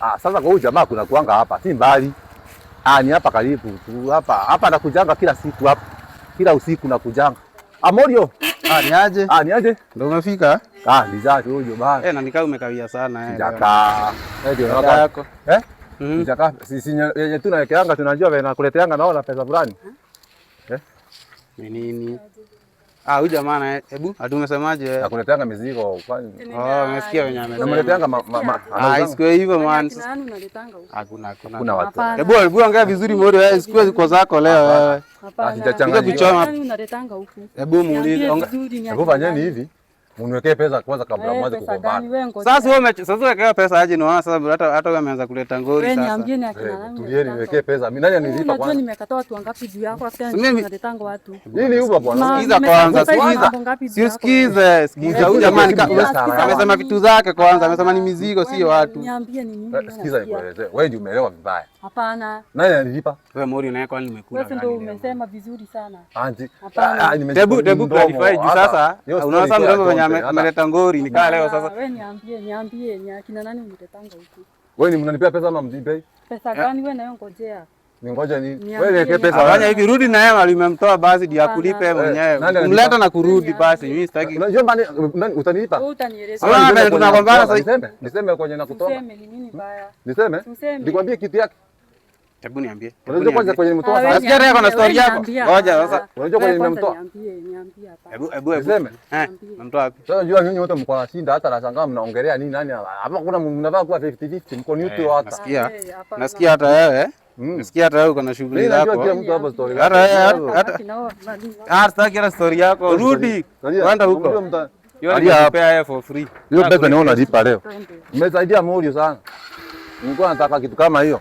Ah, sasa kwa huyu jamaa kuna kuanga hapa, si mbali. Ah, ni hapa karibu tu hapa. Hapa nakujanga kila siku hapa. Kila usiku nakujanga. Amorio. Ah, ni aje? Ah, ni aje? Ndio umefika? Ah, ni za huyo bana. Eh, na nikaa umekawia sana eh. Sijakaa. Eh, ndio Dada naona. yako. Eh? Mhm. Sijakaa. Si yenye tu nawekeanga tunajua vile nakuleteanga naona pesa fulani. Ni nini? Ah, huyu jamaa na hebu atumesemaje wewe? Nakuleteanga mizigo kwani. Oh, umesikia wenye amesema. Namleteanga ma, ma, ma, Ah, anauzanga. isikuwe hivyo man. Kina nani unaletanga huku? Hakuna hakuna. Kuna watu. Hapana. Hebu hebu ongea vizuri Mori wewe, isikuwe kwa zako leo wewe. Hapana. Sijachanganya. Kuchoma. Nani unaletanga huku? Hebu muulize. Niambie vizuri ni Hebu akina fanyeni nani. hivi. Muniwekee pesa kwanza kabla Eh, mwanze pesa kugombana. gani? Wewe ngoja. Sasa wewe sasa umewekewa pesa aje? Naona sasa hata wewe ameanza kuleta ngori Wewe sasa. niambie ni akina Eh, nani tulieni unaletanga niwekee huku. pesa. Mimi nani anilipa Unajua kwanza? nimekataa watu wangapi juu yako afu Mimi unaletanga watu. Nini huko bwana? Ma- Sikiza kwanza, nimekataa sikiza. mambo ngapi juu Si yako? usikize, sikiza. Eh, Huyu jamaa sikiza biashara. amesema vitu zake kwanza, amesema ni mizigo Wewe sio watu. Niambie ni nini? Eh, Sikiza unasikia? nikuelezee. Wewe ndio umeelewa vibaya. Hapana. Nani anilipa? Wewe Mori naye kwani nimekula Wewe ndio gani leo? umesema vizuri sana. Anti. Hapana. Ah, nimejikuta Hebu hebu mdomo. clarify juu Hata- sasa. hiyo story Unaona sasa iko ya mdomo venye Jonte, hata- ameleta ngori nikaa leo sasa. Wewe niambie, niambie ni akina nani unaletanga huku? Wewe ni mnanipea pesa ama mnipei? Pesa gani wewe nayo ngojea? Ningoje ni. Niambie, Wewe niwekee pesa. Afanya wewe. hivi, rudi na yeye mali umemtoa basi ndio Hapana. akulipe Eh, mwenyewe. nani analipa? Kumleta na kurudi basi, mimi sitaki. Unajua mbani nani utanipa? Wewe utanieleza. Unaona Niseme vile kwenye tunagombana nakutoka, sasa. Niseme, niseme kwenye nakutoka. Useme ni nini baya? Niseme? Useme. Nikwambie kitu yake. Hebu niambie. Hebu Unajua kwanza niambie. kwenye nimetoa Ah, wewe sasa. Nasikia hata yako na niambie, story wewe yako. niambie Ngoja hapana. sasa. Unajua Wewe kwenye kwanza nimemtoa? Niambie, niambie hapana. Hebu hebu hebu. Niseme? Eh, namtoa wapi? Sasa unajua nyinyi wote mko na shinda hata nashangaa mnaongelea nini nani hapa kuna mnavaa kuwa 50-50 mko neutral Eh, hata. nasikia. Eh, hapana. Nasikia hata wewe. Mm. Nasikia hata wewe uko na shughuli Mimi najua zako. kila mtu hapa story Hata yake. wewe hata Baki na wao, nani- ah, sitaki hata story yako. Rudi. Unajua- Kwenda unajua huko. Hiyo Alia hapa. nimekupea yeye for free. Hiyo pesa niona nalipa leo. Twende. Mmesaidia Morio sana. Nilikuwa nataka kitu kama hiyo.